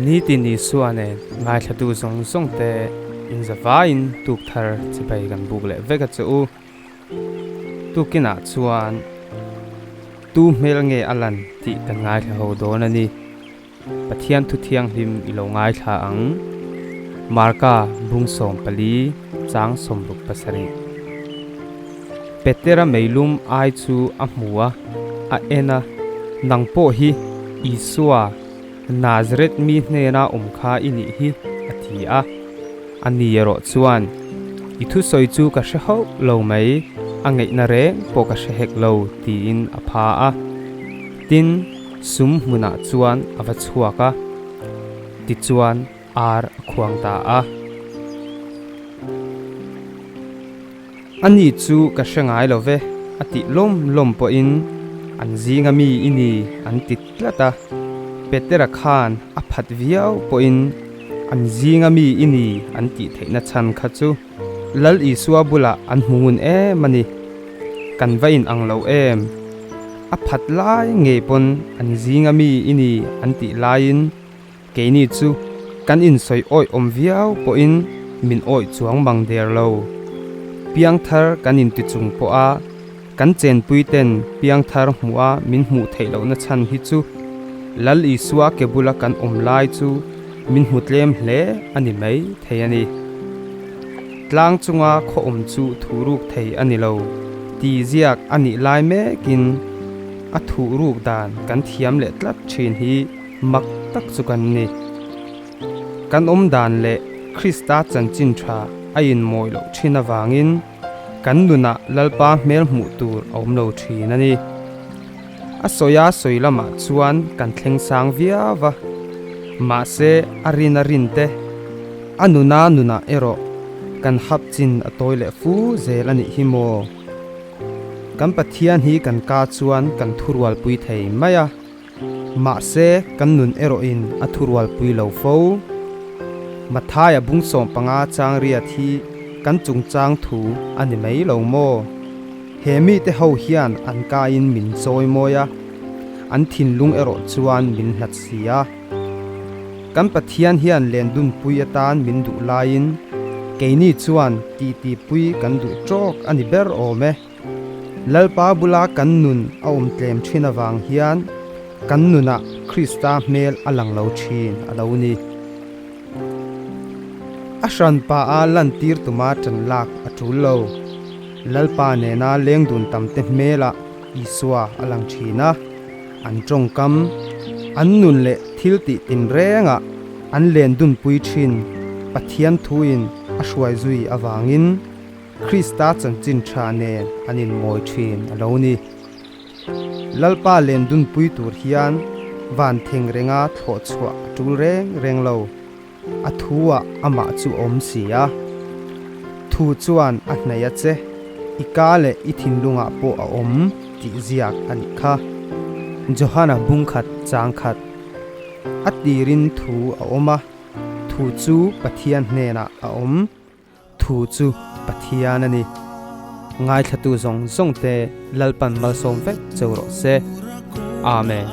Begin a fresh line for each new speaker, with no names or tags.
Nitin Isua nen ngaithlatu zawng zawng te inzavaiin tuk thar chibai kan buk leh vek a che u. Tukinah chuan tu hmel nge a lan tih kan ngaithla ho dawn a ni. Pathian thu thianghlim i lo ngaithla ang. Marka bung 14 chang 67. Petera meilum ai chu a hmu a, a en a, Nang pawh hi Isua, Nazareth mi hnena awm kha i nih hi, a ti a. A ni erawh chuan, I thusawi chu ka hre hauh lo mai, a ngeihna reng pawh ka hre hek lo, tiin a pha a. Tin, sum hmunah chuan a va chhuak a, tichuan ar a khuang ta a. A ni chu ka hre ngai lo ve, a tih lawm lawm pawhin an zinga mi i ni an ti tlat a. Petera khan a phat viau pawhin an zinga mi i ni an tih theihna chhan kha chu Lal Isua bulah an hmu ngun em a ni. Kan va in ang lo em? A phat lai ngei pawn an zinga mi i ni an tih laiin keini chu kan insawi awih awm viau pawhin min awih chuang mang der lo. Piangthar kan inti chung pawha kan chenpui ten piangthar hmuha min hmuh theih lohna chhan hi chu Lal Isua ke bula kan awm lai chu min hmu tlem hle a ni mai thei a ni. Tlang chunga khaw awm chu thu ruk thei a ni lo ti ziak a nih lai mekin a thuh ruk dan kan thiam leh tlat thin hi mak tak chu kan ni. Kan awm dan leh Krista chanchin tha a inmawi loh thin avangin kan nunah Lalpa hmel hmuh tur a awm lo thin a ni. A sawi a sawi lamah chuan kan thleng sang viau va, mahse a rin a rin te, a nuna nunah erawh kan hap chin a tawi leh fu zel a nih hi maw? Kan Pathian hi kan ka chuan kan thurualpui thei mai a, mahse kan nun erawhin a thurualpui lo fo. Mathaia bung 15 chang riat hi kan chungchang thu a ni mai lo maw? He mite ho hian an kaiin min chawi mawi a, an thinlung erawh chuan min hlat si a. Kan Pathian hian lendunpui atan min duh laiin keini chuan titipui kan duh tawk a ni ber awm e. Lalpa bula kan nun a awm tlem thin avang hian kan nunah Krista hmel a lang lo thin a lo ni. A hranpa a lantir tuma tan lak a tul lo. Lalpa nena lengdun tam te hmelah Isua a lang thin a, an tawngkam, an nun leh thil tih tinrengah an lendunpui thin Pathian thuin a hruai zui avangin Krista chanchin tha nen an inmawi thin a lo ni. Lalpa lendunpui tur hian van theng renga thlawh chhuah a tul reng reng lo. A thu-ah amah chu a awm si a. Thu chuan a hnaih a che, i ka leh i thinlungah pawh a awm tih ziak a nih kha. Johana bung khat chang khat. A tirin thu a awm a, thu chu Pathian hnenah a awm. Thu chu Pathian a ni. Ngaithlatu zawng zawng te Lalpan malsawm vek cheu rawh se. Amen.